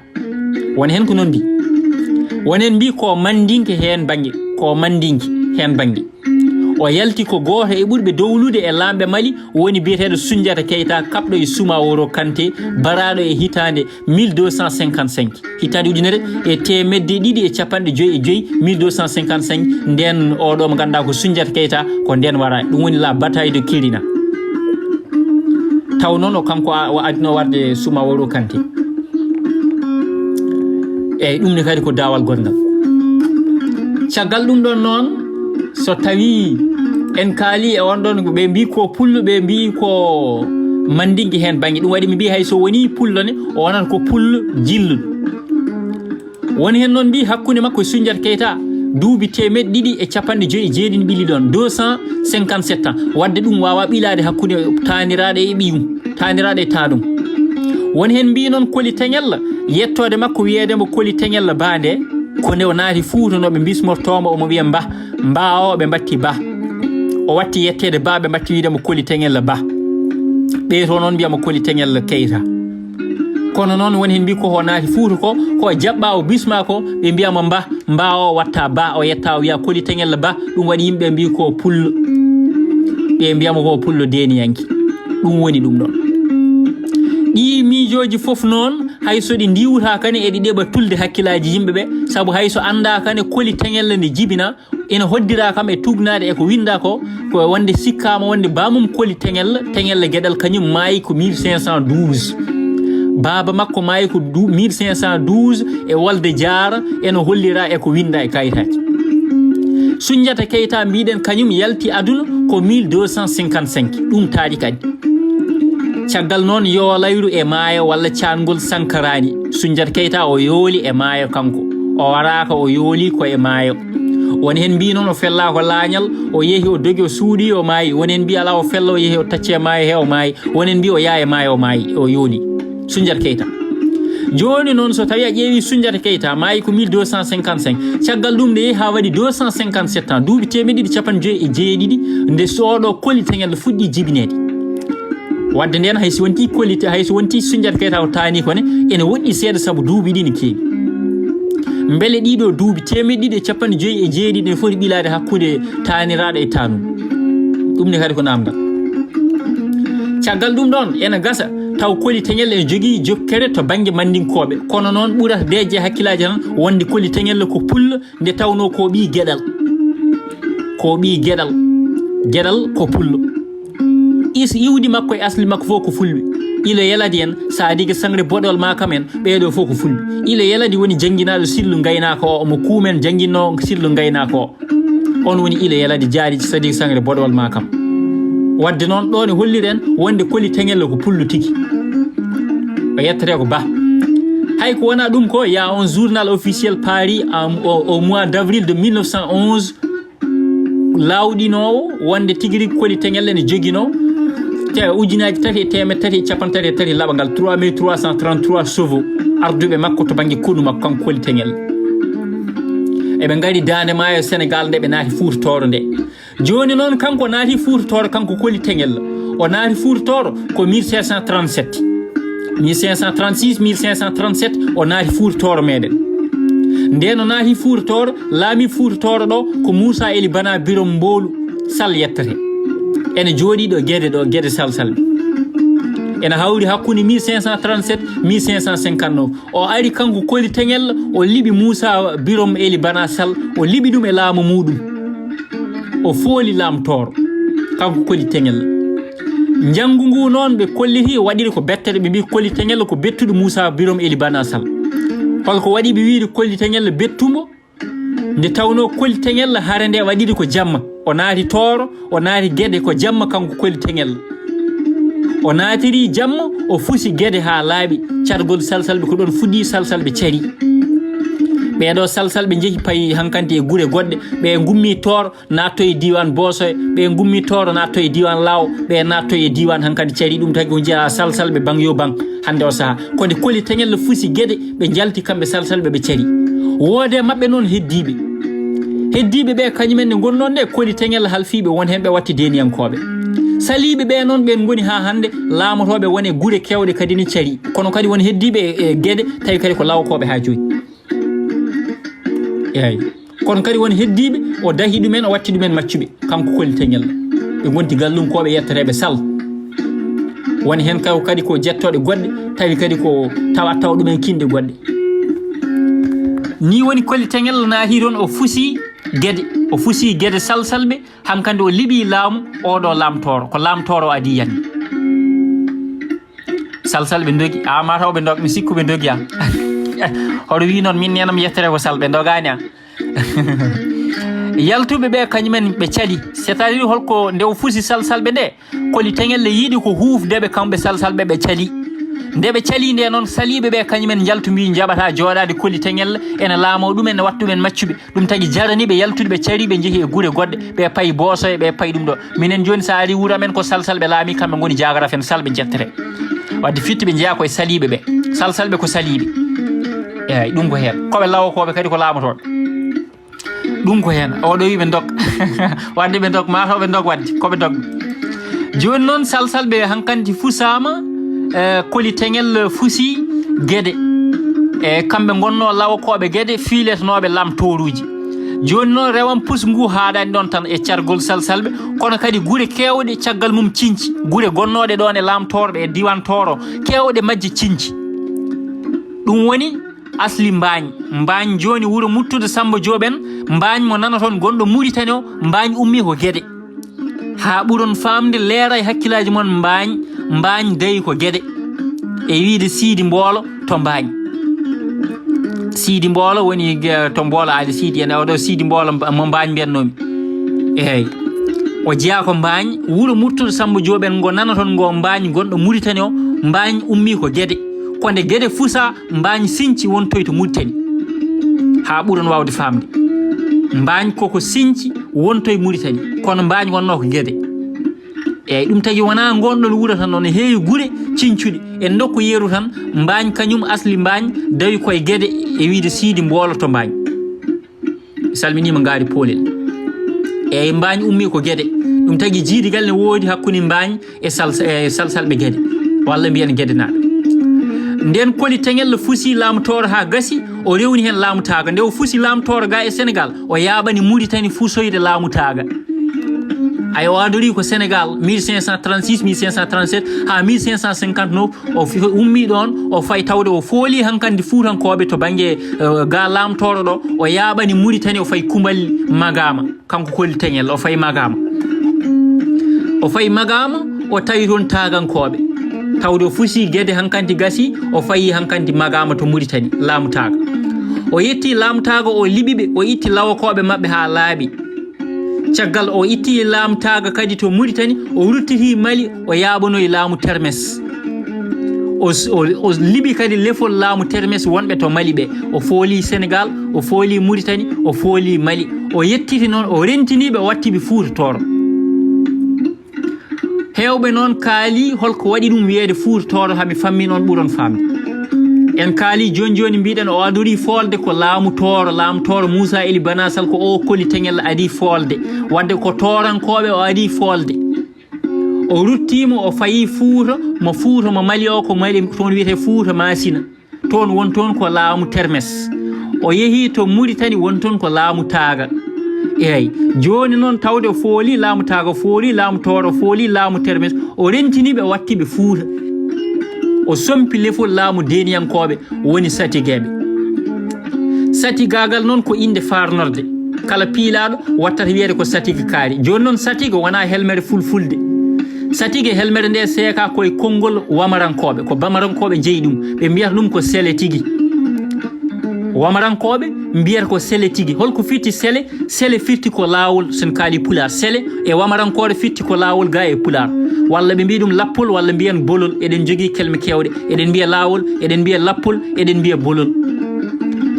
Won heen ko noon mbii. Won heen mbii ko Manndinke heen bannge, ko Manndinke heen bannge. O yalti ko gooto e ɓurɓe dowlude e laamɓe Mali, woni biyeteeɗo Suñnjata Keyta, kaɓɗo e Sumaworo Kante, baraaɗo e hitaande mille deux cent cinquante-cinq. Hitaande ujunere e teemedde ɗiɗi e capanɗe joy e joy, mille deux cent cinquante-cinq, ndeen oɗo mo ngannduɗaa ko Suñnjata Keyta, ko ndeen waraa. Ɗum woni la bataille de Kirina. Taw noon o kanko a-, o adino warde Sumaworo Kante. Eey, ɗum ne kadi ko daawal goɗngal. Caggal ɗum ɗon noon, so tawii en kaalii e on ɗon, ɓe mbii ko pullo, ɓe mbii ko Manndinke heen bannge. Ɗum waɗi mi mbii hay so wonii pullo ne, o wonata ko pullo jilluɗo. Woni heen noon mbii hakkunde makko e Suñnjata Keyta, duuɓi teemeɗɗe ɗiɗi e capanɗe joy e jeeɗiɗi ɓili ɗoon, deux cent cinquante-sept ans. Waɗde ɗum waawaa ɓilaade hakkunde taaniraaɗo e ɓiyum, taaniraaɗo e taanum. Woni heen mbii noon Koli Teŋel, yettoode makko wiyeede mo Koli Teŋel Ba nde, ko nde o naati Fuuta no ɓe mbismortoo mo, omo wiya Mba, Mba o ɓe mbatti Ba. O watti yetteede Ba, ɓe mbatti wiide mo Koli Teŋel Ba. Ɓee to noon mbiya mo Koli Teŋel Keyta. Kono noon woni heen mbii ko o naati Fuuta ko, ko jaɓɓaa o bismaa ko, ɓe mbiya mo Mba, Mba o watta Ba, o yetta o wiya Koli Teŋel Ba, ɗum waɗi yimɓe mbii ko pullo. Ɓe mbiya mo ko pullo deeniyanke. Ɗum woni ɗum ɗon. Ɗii miijooji fof noon, hay so ɗi ndiwtaaka ne, eɗi ɗeɓa tulde hakkilaaji yimɓe ɓe, sabu hay so anndaaka ne Koli Teŋel nde jibina, ina hoddira kam e tuugnaade e ko winndaa ko, ko wonde sikkaama wonde baamum Koli Teŋel, Teŋel Geɗal kañum maayi ko mille cinq cent douze. Baaba makko maayi ko du-, mille cinq cent douze e wolde Jaara, ene hollira e ko winndaa e kayitaaji. Suñnjata Keyta mbiɗen kañum yalti aduna ko mille deux cent cinquante-cinq, ɗum taaƴi kadi. Caggal noon yoolayru e maayo walla caangol sankaraani, Suñnjata Keyta o yooli e maayo kanko. O waraaka, o yooli ko e maayo. Won heen mbii noon o fellaa ko laañal, o yehi o dogi o suuɗii o maayi. Won heen mbii alaa o fella o yehi o tacci e maayo he o maayi. Won heen mbii o yaha e maayo o maayi, o yooli. Suñnjata Keyta. Jooni noon so tawii a ƴeewii Suñnjata Keyta maayi ko mille deux cent cinquante-cinq. Caggal ɗum nde yehi haa waɗi deux cent cinquante-sept ans, duuɓi teemeɗɗe ɗiɗi capanɗe joy e jeeɗiɗi, nde so oɗo Koli Teŋel fuɗɗii jibineede. Waɗde ndeen hay so wontii Koli Te-, hay so wontii Suñnjata Keyta ko taani ko ne, ene woɗɗi seeɗa sabu duuɓi ɗi ne keewi. Mbele ɗiɗo duuɓi teemeɗɗe ɗiɗi e capanɗe joy e jeeɗiɗi ne foti ɓilaade hakkunde taaniraaɗo e taanum? Ɗum ne kadi ko naamndal. Caggal ɗum ɗoon, ene gasa taw Koli Teŋel ene jogii jokkere to bannge Manndinkooɓe. Kono noon ɓurata deeƴde hakkilaaji tan wonde Koli Teŋel ko pullo, nde tawnoo ko ɓii Geɗal. Ko ɓii Geɗal. Geɗal ko pullo. Is iwdi makko e asli makko fof ko fulɓe. Ilo Yaladi en, Saadiga Sangre Boɗewal Maakam en, ɓeeɗo fof ko fulɓe. Ilo Yaladi woni jannginaaɗo Sillu Ngaynaaka o, omo kuumen jannginno Sillu Ngaynaaka o. On woni Ilo Yaladi jaari Saadiga Sangre Boɗewal Maakam. Waɗde noon, ɗo ne holliren wonde Koli Teŋel ko pullo tigi. O yettetee ko Ba. Ay ko wona ɗum ko, ya on journal officiel paari en, au, au mois d'avril de mille neuf cent onze, lawɗinoowo wonde tigi rigi Koli Teŋel ene joginoo te ujunaaji tati e teemeɗɗe tati e cappanɗe tati e tati laɓa ngal, trois mille trois cent trente-trois chevaux, arduɓe makko to bannge konu makko kanko Koli Teŋel. Eɓe ngari daande maayo Senegal nde ɓe naati Fuuta Tooro nde. Jooni noon kanko naati Fuuta Tooro, kanko Koli Teŋel. O naati Fuuta Tooro ko mille cinq cent trente-sept. Mille cinq cent trente-six, mille cinq cent trente-sept, o naati Fuuta Tooro meɗen. Ndeen o naati Fuuta Tooro, laami Fuuta Tooro ɗo ko Muusa Eli Bana Birom Mboolu Sal yettete. Ene jooɗii ɗo Gede ɗo, Gede Sal Sal. Ene hawri hakkunde mille cinq cent trente-sept, mille cinq cent cinquante-neuf. O ari kanko Koli Teŋel, o liɓi Muusa Birom Eli Bana Sal, o liɓi ɗum e laamu muuɗum. O fooli Laam Tooro, kanko Koli Teŋel. Njanngu ngu noon ɓe kolliti waɗiri ko bettere, ɓe mbii Koli Teŋel ko bettuɗo Muusa Birom Eli Bana Sal. Holko waɗi ɓe wiide Koli Teŋel bettumo? Nde tawnoo Koli Teŋel hare nde waɗiri ko jamma. O naati Tooro, o naati Gede ko jamma kanko Koli Teŋel. O naatiri jamma, o fusi Gede haa laaɓi. Cargol Salsalɓe ko ɗoon fuɗɗii, Salsalɓe carii. Ɓee ɗoo Salsalɓe njehi payi hankanti e gure goɗɗe. Ɓe ngummi Tooro, naatto e diiwaan Boosoye, ɓe ngummi Tooro, naatto e diiwaan Laawo, ɓe naatto e diiwaan hankanti carii. Ɗum tagi ko njiyaa Salsalɓe baŋ yo baŋ hannde o sahaa. Ko nde Koli Teŋel fusi Gede, ɓe njalti kamɓe Salsalɓe ɓe carii. Woodee maɓɓe noon heddiiɓe. Heddiiɓe ɓe kañumen ne ngonnoon nde Koli Teŋel halfiiɓe, won heen ɓe watti deeniyankooɓe. Saliiɓe ɓe noon ɓeen ngoni haa hannde laamotooɓe won e gure keewɗe kadi ne carii. Kono kadi won heddiiɓe e, e Gede, tawi kadi ko lawokooɓe haa jooni. Eey. Kono kadi won heddiiɓe, o dahi ɗumen, o watti ɗumen maccuɓe, kanko Koli Teŋel. Ɓe ngonti gallunkooɓe yettoreeɓe Sal. Woni heen kaw kadi ko jettooɗe goɗɗe, tawi kadi ko tawa tawa ɗumen kinɗe goɗɗe. Nii woni Koli Teŋel naati toon, o fusi Gede, o fusi Gede Salsalɓe, hankadi o liɓi laamu, oɗo Laam Tooro, ko Laam Tooro adii yani. Salsalɓe ndogi, a mataw ɓe ndog, mi sikku ɓe ndogi a. Hoɗo wi noon, min nenam yettere ko Sal, ɓe ndogaani a. Yaltuɓe ɓe kañumen ɓe cali, c'est-à-dire holko nde o fusi Salsalɓe nde, Koli Teŋel le yiɗi ko huufde ɓe kamɓe Salsalɓe ɓe cali. Nde ɓe cali nde noon, saliiɓe ɓe kañumen njaltu mbi njaɓata jooɗaade Koli Teŋel ene laamo ɗumen, ene watta ɗumen maccuɓe. Ɗum tagi jarani ɓe yaltude, ɓe cari, ɓe njehi e gure goɗɗe, ɓe payi Boosoye, ɓe payi ɗum ɗo. Minen jooni so a ari wuro amen ko Salsalɓe laami, kamɓe ngoni jaagoraaɓe en Salɓe njettere. Wadde fitta ɓe njeya koye saliiɓe ɓe. Salsalɓe ko saliiɓe. Eey, ɗum ko heen. Koɓe lawokooɓe kadi ko laamotooɓe. Ɗum ko heen. Oɗo wi ɓe ndog. Wadde ɓe ndog, mataw ɓe ndog wadde. Koɓe ndog. Jooni noon Salsalɓe hankanti fusaama, eh, Koli Teŋel fusi Gede. E kamɓe ngonnoo lawokooɓe Gede, fiiletenooɓe Laam Tooruuji. Jooni noon, rewan pus ngu haaɗaani ɗoon tan e cargol Salsalɓe, kono kadi gure keewɗe caggal mum cinci. Gure gonnooɗe ɗoon e Laam Tooro, e diiwaan Tooro, keewɗe majje cinci. Ɗum woni asli Mbaañ. Mbaañ jooni wuro Muttude Sammba Jooɓ en, Mbaañ mo nanoton gonɗo Muritani o, Mbaañ ummii ko Gede. Haa ɓuron faamde, leera e hakkillaaji mon, Mbaañ, Mbaañ dayi ko Gede. E wiyde Siidi Mboolo to Mbaañ. Siidi Mboolo woni ge-, to Mboolo Aali Siidi en, oɗo Siidi Mboolo mba-, mo Mbaañ mbiyatnoomi. Eey. O jeyaa ko Mbaañ, wuro Murtuɗo Sammba Jooɓ en ngo nanoton ngo, Mbaañ gonɗo Muritani o, Mbaañ ummii ko Gede. Ko nde Gede fusaa, Mbaañ sinci wontoy to Muritani. Haa ɓuron waawde faamde. Mbaañ koko sinci wontoy Muritani, kono Mbaañ wonnoo ko Gede. Eey, ɗum tagi wonaa ngoon ɗoon wuro tan, no heewi gure cincuɗe. En ndokku yeru tan, Mbaañ kañum asli Mbaañ dawi koye Gede e wiyde Siidi Mboolo to Mbaañ. Mi salminiima ngaari Poolel. Eey, Mbaañ ummii ko Gede. Ɗum tagi jiidigal ne woodi hakkunde Mbaañ e Sal-, e Salsalɓe Gede, walla mbiyen Gedenaaɓe. Ndeen Koli Teŋel fusi Laamu Tooro haa gasi, o rewni heen Laamu Taaga. Nde o fusi Laamu Tooro ga e Senegaal, o yaaɓani Muritani fusoyde Laamu Taaga. Ay, o adorii ko Senegaal, mille cinq cent trente-six, mille cinq cent trente-sept haa mille cinq cent cinquante-neuf, o fi-, ummii ɗoon, o fayi tawde o fooli hankandi Fuutankooɓe to bannge, eh, ga Laam Tooro ɗo, o yaaɓani Muritani, o fayi Kumbal Magaama, kanko Koli Teŋel, o fayi Magaama. O fayi Magaama, o tawi toon Taagankooɓe. Tawde o fusi Gede hankandi gasi, o fayi hankandi Magaama to Muritani, Laamu Taaga. O yetti Laamu Taaga, o liɓi ɓe, o itti lawokooɓe maɓɓe haa laaɓi. Caggal o itti Laamu Taaga kadi to Muritani, o ruttiti Mali, o yaaɓanoyi Laamu Termes. O, o, o liɓi kadi lefol laamu Termes wonɓe to Mali ɓe. O fooli Senegal, o fooli Muritani, o fooli Mali. O yettiti noon, o rentiniiɓe, o wattiɓe Fuuta Tooro. Heewɓe noon kaali holko waɗi ɗum wiyeede Fuuta Tooro, haa mi fammin on ɓuron faamde. En kaali jooni jooni mbiɗen o adorii foolde ko laamu Tooro, laamu Tooro Muusa Eli Banasal ko o koli teŋel adii foolde. Wadde ko Toorankooɓe o adii foolde. O ruttiima, o fayi Fuuta, mo Fuuta mo Mali o, ko Mali toon wiyetee Fuuta Maasina. Toon won toon ko laamu Termes. O yehi to Muritani, won toon ko laamu Taaga. Eey, jooni noon tawde o fooli laamu Taaga, o fooli laamu Tooro, o fooli laamu Termes, o rentini ɓe, o watti ɓe Fuuta. O sompi lefol laamu Deeniyankooɓe, woni Satigeeɓe. Satigaagal noon ko innde faarnorde. Kala piilaaɗo wattata wiyeede ko Satige kaari. Jooni noon Satige wonaa helmere fulfulde. Satige helmere nde seekaa ko e konngol Wamarankooɓe. Ko Bamarankooɓe njeyi ɗum. Ɓe mbiyata ɗum ko sele tigi. Wamarankooɓe mbiyata ko sele tigi. Holko firti sele? Sele firti ko laawol, so en kaali pulaar. Sele e wamarankoore firti ko laawol gaa e pulaar. Walla ɓe mbiya ɗum lappol, walla mbiyen bolol. Eɗen njogii kelme keewɗe. Eɗen mbiya laawol, eɗen mbiya lappol, eɗen mbiya bolol.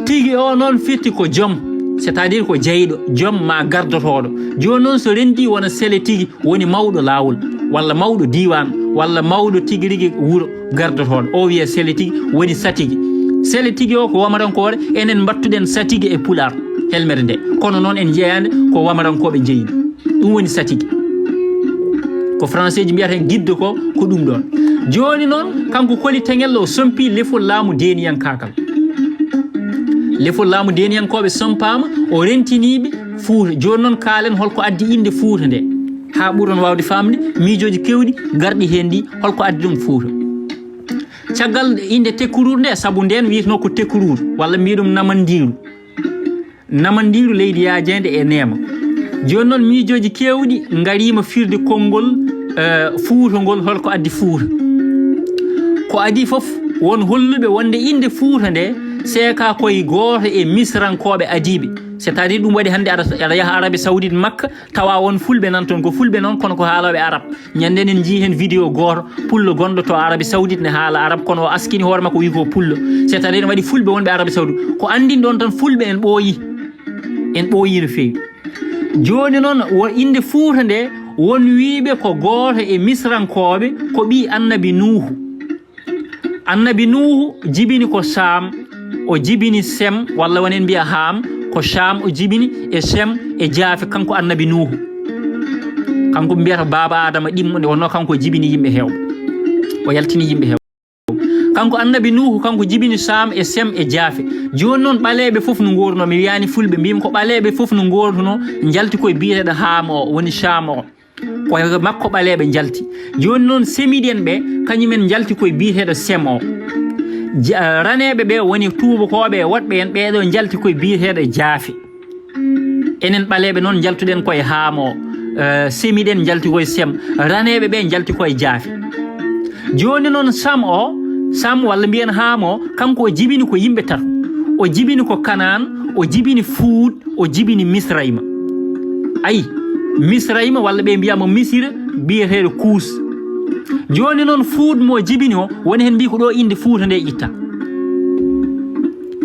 Tigi o noon firti ko joom, c'est-à-dire ko jeyɗo, joom maa gardotooɗo. Jooni noon so renndii wona sele tigi, woni mawɗo laawol, walla mawɗo diiwaan, walla mawɗo tigi rigi wuro gardotooɗo. O wiyee sele tigi, woni satigi. Sele tigi o ko wamarankoore, enen mbattuɗen satigi e pulaar, helmere nde. Kono noon en njeyaande ko wamarankooɓe njeyi. Ɗum woni satigi. Ko français ji mbiyata hen guide ko, ko ɗum ɗon. Jooni noon, kanko Koli Teŋel o sompi lefol laamu deeniyankaagal. Lefol laamu deeniyankooɓe sompaama, o rentiniiɓe Fuuta. Jooni noon kaalen holko addi innde Fuuta nde. Haa ɓuron waawde faamde miijooji keewɗi garɗi heen ɗi, holko addi ɗum Fuuta. Caggal innde Tekkuruur nde, sabu ndeen wiyetnoo ko Tekkuruur, walla mbiye ɗum Namandiiru. Namandiiru leydi yaajeende e neema. Jooni noon miijooji keewɗi ngariima firde konngol, eh, Fuuta ngol, holko addi Fuuta. Ko adii fof won holluɓe wonde innde Fuuta nde seekaa koye gooto e Misrankooɓe adiiɓe. C'est-à-dire ɗum waɗi hannde aɗa, aɗa yaha Arabie Saoudite Makka, tawa won fulɓe nan toon, ko fulɓe noon kono ko haalooɓe arab. Ñande en njii heen vidéo gooto, pullo gonɗo to Arabie Saoudite ne haala arab, kono o askini hoore makko, o wi ko pullo. C'est-à-dire waɗi fulɓe wonɓe Arabie Saoudite. Ko anndin ɗon tan fulɓe en ɓooyi. En ɓooyi no feewi. Jooni noon, wo innde Fuuta nde, won wiiɓe ko gooto e Misrankooɓe, ko ɓii Annabi Nuuhu. Annabi Nuuhu jibini ko Saam, o jibini Sem, walla won en mbiya Haam, ko Saam o jibini, e Sem, e Jaafe, kanko Annabi Nuuhu. Kanko ɓe mbiyata baaba Aadama ɗimmo, nde wonnoo kanko o jibini yimɓe heewɓe. O yaltini yimɓe heewɓe. Kanko Annabi Nuuhu, kanko jibini Saam e Sem e Jaafe. Jooni noon ɓaleeɓe fof no ngoorunoo, mi wiyaani fulɓe, mbiymi ko ɓaleeɓe fof no ngoorunoo, njalti koye biyeteeɗo Haam o, woni Saam o. Ko e makko ɓaleeɓe njalti. Jooni noon, semiɗen ɓe, kañumen njalti koye biyeteeɗo Sem o. Ja-, raneeɓe ɓe woni tuubakooɓe e woɗɓe en, ɓeeɗo njalti koye biyeteeɗo Jaafe. Enen ɓaleeɓe noon njaltuɗen koye Haam o, eh, semiɗen njalti koye Sem. Raneeɓe ɓe njalti koye Jaafe. Jooni noon, Sam o, Sam walla mbiyen Haam o, kanko o jibini ko yimɓe tato. O jibini ko Kanaan, o jibini Fuut, o jibini Misrayma. Ayi, Misrayma walla ɓe mbiya mo Misira, biyeteeɗo Kuus. Jooni noon Fuut mo jibini o, woni heen mbii ko ɗo innde Fuuta nde itta.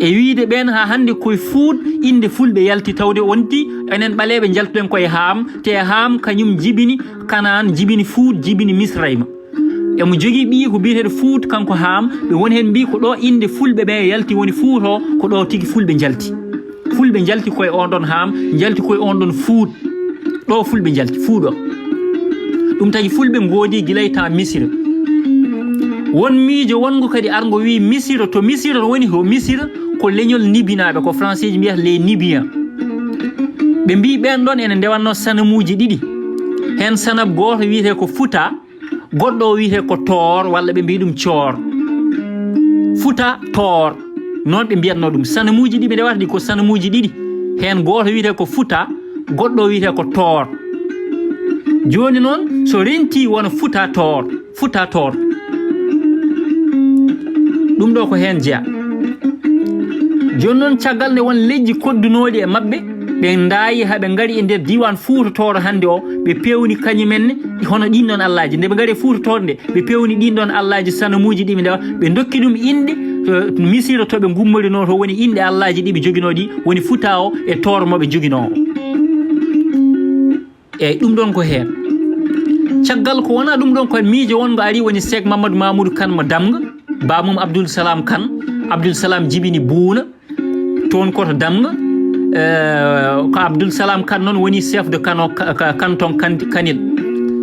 E wiide ɓeen haa hannde koye Fuut innde fulɓe yalti tawde wonti enen ɓaleeɓe njaltuɗen koye Haam, te Haam kañum jibini Kanaan, jibini Fuut, jibini Misrayma. Emo jogii ɓiyi ko biyeteeɗo Fuut, kanko Haam, ɓe woni heen mbii ko ɗo innde fulɓe ɓe yalti woni Fuuta o, ko ɗo tigi fulɓe njalti. Fulɓe njalti koye on ɗon Haam, njalti koye on ɗon Fuut. Ɗo fulɓe njalti, Fuut o. Ɗum tagi fulɓe ngoodi gila e temps Misira. Won miijo wonngo kadi arngo wii Misira, to Misira woni ho Misira, ko leñol Nibinaaɓe, ko français ji mbiyata les Nibiens. Ɓe mbii ɓeen ɗon ene ndewatnoo sanamuuji ɗiɗi. Heen sanab gooto wiyetee ko Futa, goɗɗo o wiyetee ko Toor, walla ɓe mbii ɗum Coor. Futa, Toor. Noon ɓe mbiyatnoo ɗum. Sanamuuji ɗi ɓe ndewata ɗi ko sanamuuji ɗiɗi. Heen gooto wiyetee ko Futa, goɗɗo o wiyetee ko Toor. Jooni noon, so rentii wona Futa Toor, Futa Toor. Ɗum ɗo ko heen jeyaa. Jooni noon, caggal nde won leƴƴi koddunooɗi e maɓɓe, Ɓe ndaayi haa ɓe ngari e nder diiwaan Fuuta Tooro hannde o, ɓe peewni kañum en hono ɗiin ɗoon allaaji. Nde ɓe ngari e Fuuta Tooro nde, ɓe peewni ɗiin ɗoon allaaji sanamuuji ɗi ɓe ndewa, ɓe ndokki ɗum inɗe, eh, Misira to ɓe ngummorinoo to, woni inɗe allaaji ɗi ɓe njoginoo ɗi, woni Futa o e Tooro mo ɓe njoginoo o. Eeyi, ɗum ɗoon ko heen. Caggal ko wonaa ɗum ɗoon, ko miijo wonngo ari, woni Seek Mamadou Mamoudou Kane mo Damga, baamum Abdoul Salam Kane, Abdoul Salam jibini Buuna, toon koto Damga. Eh, ko Abdoul Salam Kane noon woni chef de kano-, ka-, ka-, canton Kan-, Kanel.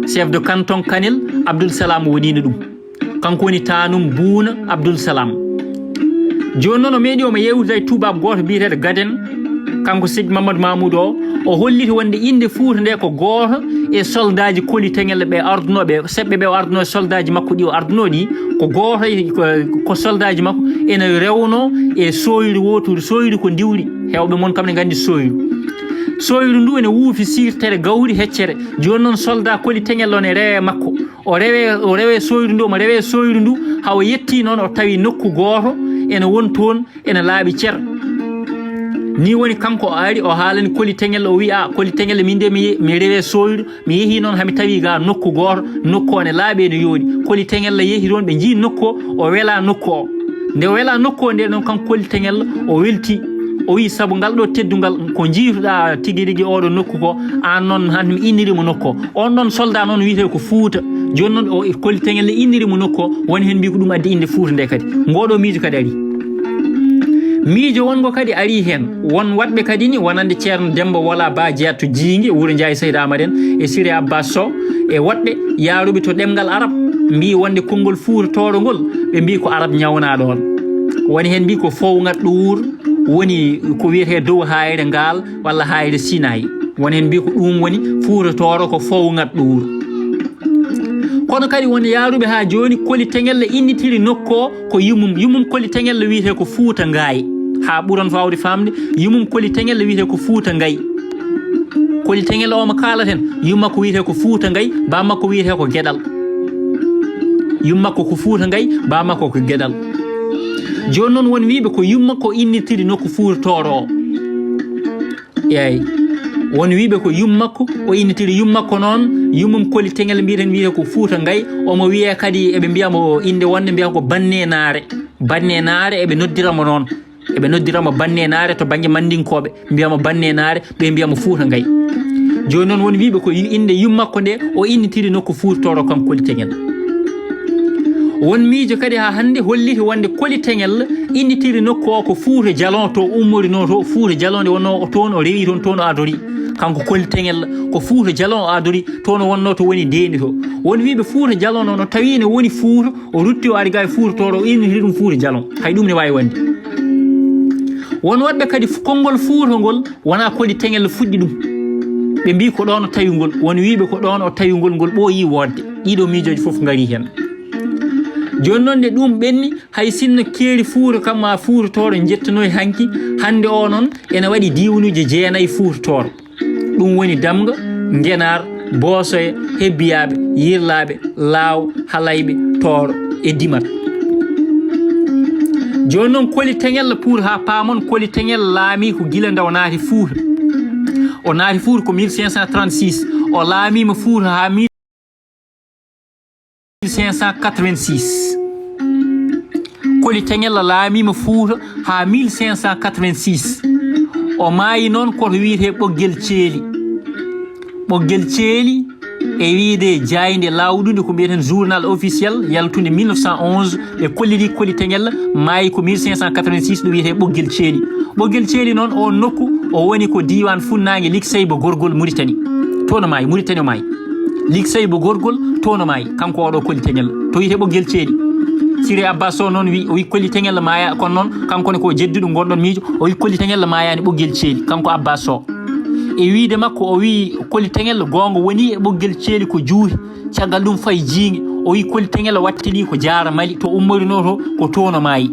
Chef de canton Kanel, Abdoul Salam woniino ɗum. Kanko woni taanum Buuna Abdoul Salam. Jooni noon o meeɗi omo yeewtida e tuubaako gooto biyeteeɗo Gaden, kanko Seydi Mamadou Mamoudou o, o holliti wonde innde Fuuta nde ko gooto e soldaaji Koli Teŋel ɓe ardunoo, ɓe seɓɓe ɓe o ardunoo, e soldaaji makko ɗi o ardunoo ɗi, ko gooto e, ko, ko soldaaji makko ene rewnoo e sooyru wooturu. Sooyru ko ndiwri, heewɓe mon kam ne nganndi sooyru. Sooyru ndu ene wuufi siirtere gawri heccere. Jooni noon soldat Koli Teŋel o ne rewe makko. O rewe, o rewe sooyru ndu, omo rewe sooyru ndu, haa o yetti noon, o tawi nokku gooto ene won toon, ene laaɓi cer. Ni woni kanko o ari, o haalani Koli Teŋel, o wi'i, "A, Koli Teŋel, min de mi, mi rewe sooyru, mi yehi noon, haa mi tawi ga nokku gooto, nokku o ne laaɓi, ene yooɗi." Koli Teŋel yehi toon, ɓe njii nokku o, o wela nokku o. Nde o wela nokku o nde noon, kanko Koli Teŋel, o welti, o wi'i, "Sabu ngal ɗo teddungal, ko njiituɗaa tigi rigi oɗo nokku ko, aan noon, han mi inniri mo nokku o." On ɗon soldat noon wiyetee ko Fuuta. Jooni noon o Koli Teŋel inniri mo nokku o, woni heen mbiyi ko ɗum addi innde Fuuta nde kadi. Ngoo ɗoo miijo kadi ari. Miijo wonngo kadi ari heen. Won waɗɓe kadi ni, wonande Ceerno Demmba Wola Ba Jeyaa to Jiinge, Wuro Njaay Seydi Amadu en, e Siré Abbas Sow, e woɗɓe yaaruɓe to ɗemngal Arab, mbiyi wonde konngol Fuuta Tooro ngol, ɓe mbiyi ko Arab ñawnaaɗo on. Woni heen mbiyi ko fowngat ɗo wuur, woni ko wiyetee dow haayre ngaal, walla haayre Sinaay. Won heen mbiyi ko ɗum woni Fuuta Tooro ko fow ngat ɗo wuro. Kono kadi won yaaruɓe haa jooni Koli Teŋel innitiri nokku o ko yummum. Yummum Koli Teŋel wiyetee ko Fuuta Ngaay. Haa ɓuran waawde faamde, yummum Koli Teŋel wiyetee ko Fuuta Ngaay. Koli Teŋel o mo kaalaten, yumma ko wiyetee ko Fuuta Ngaay, bamma ko wiyetee ko Geɗal. Yumma ko ko Fuuta Ngaay, bamma ko ko Geɗal. Jooni noon won wiiɓe ko yumma ko innitiri nokku Fuuta Tooro o. Eeyi. Won wiiɓe ko yum makko, o innitiri yum makko noon, yummum Koli Teŋel mbiyeten, wiyee ko Fuuta Ngaay. Omo wiyee kadi, eɓe mbiya mo innde wonde, mbiya ko Bannenaare. Bannenaare, eɓe noddira mo noon. Eɓe noddira mo Bannenaare to bannge Manndinkooɓe, mbiya mo Bannenaare, ɓe mbiya mo Fuuta Ngaay. Jooni noon won wiiɓe ko innde yum makko nde, o innitiri nokku Fuuta Tooro, kanko Koli Teŋel. Won miijo kadi haa hannde holliti wonde Koli Teŋel innitiri nokku o ko Fuuta Jalon, to ummorinoo to, Fuuta Jalon nde wonnoo toon, o rewi toon, toon o adori. Kanko Koli Teŋel ko Fuuta Jalon o adori, toon o wonnoo to woni Ndeendi to. Won wiiɓe Fuuta Jalon o no tawi ne woni Fuuta, o rutti o ari ga e Fuuta Tooro, o innitiri ɗum Fuuta Jalon. Hay ɗum ne waawi wonde. Won waɗɓe kadi fu-, konngol Fuuta ngol wonaa Koli Teŋel fuɗɗi ɗum. Ɓe mbiyi ko ɗoon o tawi ngol, won wiiɓe ko ɗoon o tawi ngol, ngol ɓooyii woodde. Ɗiɗo miijooji fof ngarii heen. Jooni noon nde ɗum ɓenni, hay sinno keeri Fuuta kam maa Fuuta Tooro njettanooyi hanki, hannde o noon ene waɗi diiwanuuji jeenayi Fuuta Tooro. Ɗum woni Damga, Ngenaar, Boosoya, Hebbiyaaɓe, Yirlaaɓe, Laaw, Halayɓe, Tooro e Dimat. Jooni noon Koli Teŋel pour haa paamon, Koli Teŋel laamii ko gila nde o naati Fuuta. O naati Fuuta ko mille cinq cent trente-six. O laamiima Fuuta haa mille cinq cent quatre-vingt-six. Koli Teŋel laamiima Fuuta haa mille cinq cent quatre-vingt-six. O maayi noon koto wiyetee Ɓoggel Ceeli. Ɓoggel Ceeli e wiyde jaaynde lawɗunde ko mbiyeten journal officiel yaltunde mille neuf cent onze, ɓe kolliri Koli Teŋel maayi ko mille cinq cent quatre-vingt-six, ɗo wiyetee Ɓoggel Ceeli. Ɓoggel Ceeli noon, oon nokku, o woni ko diiwaan funnaange Likseyba Gorgol Muritani. Toon o maayi, Muritani o maayi. Likseyba Gorgol, toon o maayi, kanko oɗo Koli Teŋel. To wiyetee Ɓoggel Ceeli. Siré Abbas Sow noon wi, o wi Koli Teŋel maaya, kono noon, kanko ne ko jedduɗo ngonɗon miijo, o wi Koli Teŋel maayaani Ɓoggel Ceeli, kanko Abbas Sow. E wiyde makko, o wi Koli Teŋel goonga woni e Ɓoggel Ceeli ko juuti. Caggal ɗum fayi Jiinge, o wi Koli Teŋel wattini ko Jaara Mali, to ummorinoo to, ko toon o maayi.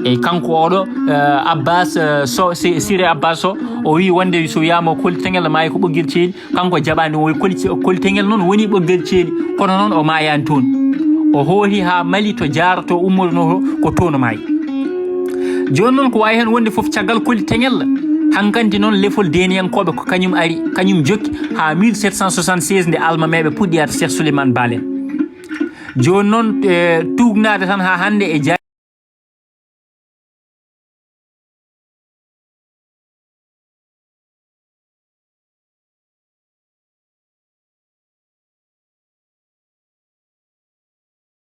Eyi, kanko oɗo, eh, Abbas, eh, Sow, Si-, Siré Abbas Sow, o wi wonde so wiyaama Koli Teŋel maayi ko Ɓoggel Ceeli, kanko jaɓaani ɗum. O wi Koli Ce-, Koli Teŋel noon woni Ɓoggel Ceeli, kono noon o maayaani toon. O hooti haa Mali to Jaara, to ummorinoo to, ko toon o maayi. Jooni noon ko waawi heen wonde fof, caggal Koli Teŋel, Hankanti noon lefol deeniyankooɓe ko kañum ari, kañum jokki haa mille sept cent soixante-seize nde almameeɓe puɗɗi arde Cheikh Souleymane Baal en. Jooni noon, e, tuugnaade tan haa hannde e